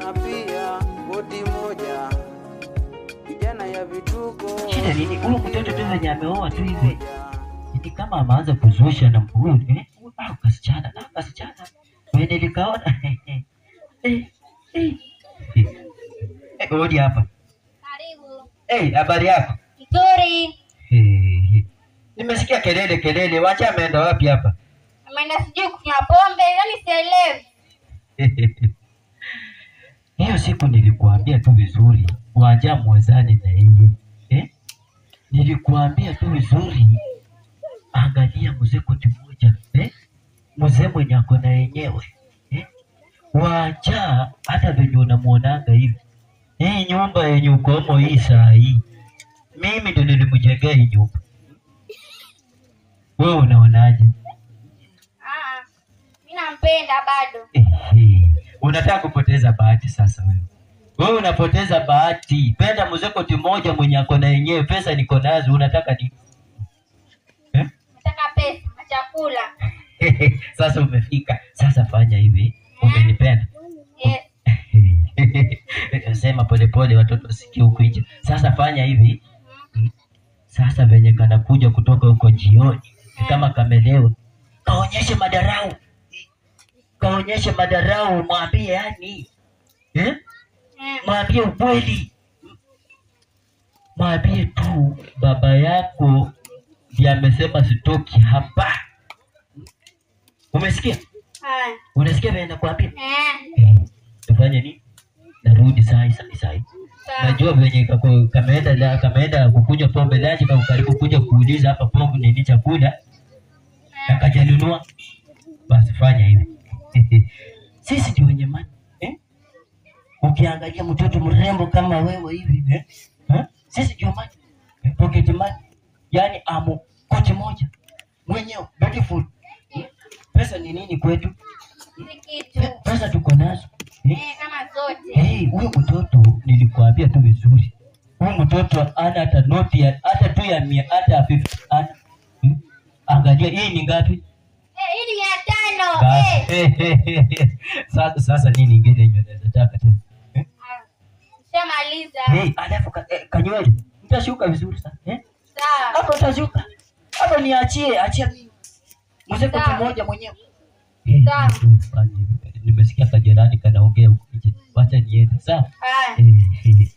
Na pia boti moja kijana ya vituko. Shida nini? Huyu mtoto tu venye ameoa tu hivi ni kama ameanza kuzusha na huyu au kasichana na kasichana venye nilikaona eh, eh. Eh, rudi hapa. Karibu. Eh, habari yako? Nzuri. Eh, nimesikia kelele kelele, wacha ameenda wapi hapa? Ameenda sijui kunywa pombe, yaani sielewi. Hiyo siku nilikuambia tu vizuri, waja mwezani na yeye eh? Nilikuambia tu vizuri, angalia mzee koti moja eh? Mzee mwenye ako na yenyewe eh? Wacha hata venye unamuonanga hivi, hii nyumba yenye ukomo hii saa hii, mimi ndo nilimjengea hii nyumba. Wewe unaonaje? Ah, mimi nampenda bado. Ehe, unataka kupoteza bahati sasa wewe. Wewe unapoteza bahati. Penda mzee koti moja mwenye ako na yenyewe, pesa niko nazo, unataka nini? Eh? Nataka pesa na chakula. Sasa umefika. Sasa fanya hivi. Umenipenda? Yes. Sema polepole watoto wasikie huku nje. Sasa fanya hivi. Sasa venye kanakuja kutoka huko jioni, ni kama kamelewa, kaonyeshe madarau, kaonyeshe madarau, mwambie yani eh? Mwambie ukweli, mwambie tu baba yako ndiye amesema sitoki hapa. Umesikia? Haya. Unasikia venye nakwambia? Eh, Eh, tufanye nini? Narudi saa hii saa hii saa hii. sawa. Najua venye kameenda kameenda kukunywa pombe laji kwa karibu kuja kuuliza hapa pombe nini chakula na kajanunua. Basi fanya hivi. Sisi ndio wenye mali eh? Ukiangalia mtoto mrembo kama wewe hivi eh? Eh? Sisi ndio mali eh? Pocket money, yaani amo koti moja mwenyewe beautiful eh? Pesa ni nini kwetu? Si kitu. Pesa tuko nazo eh? Eh, kama zote. Hey, huyu mtoto nilikuambia tu vizuri. Huyu mtoto ana hata noti ya hata tu ya 100 hata ya 50 ana. Hmm? Angalia hii ni ngapi? Eh, hii ni 500. Eh. Sasa sasa nini ingine yenye unaweza taka tena? Eh? Nishamaliza. Hey, alafu kanywele. Nitashuka vizuri sana. Eh? Sawa. Hapo utashuka. Hapo niachie, achia mimi. Mzee koti Sawa. moja mwenyewe. Hey, Sawa. nimesikia kajirani kanaongea huko nje. Wacha niende. Sawa? Haya. Eh,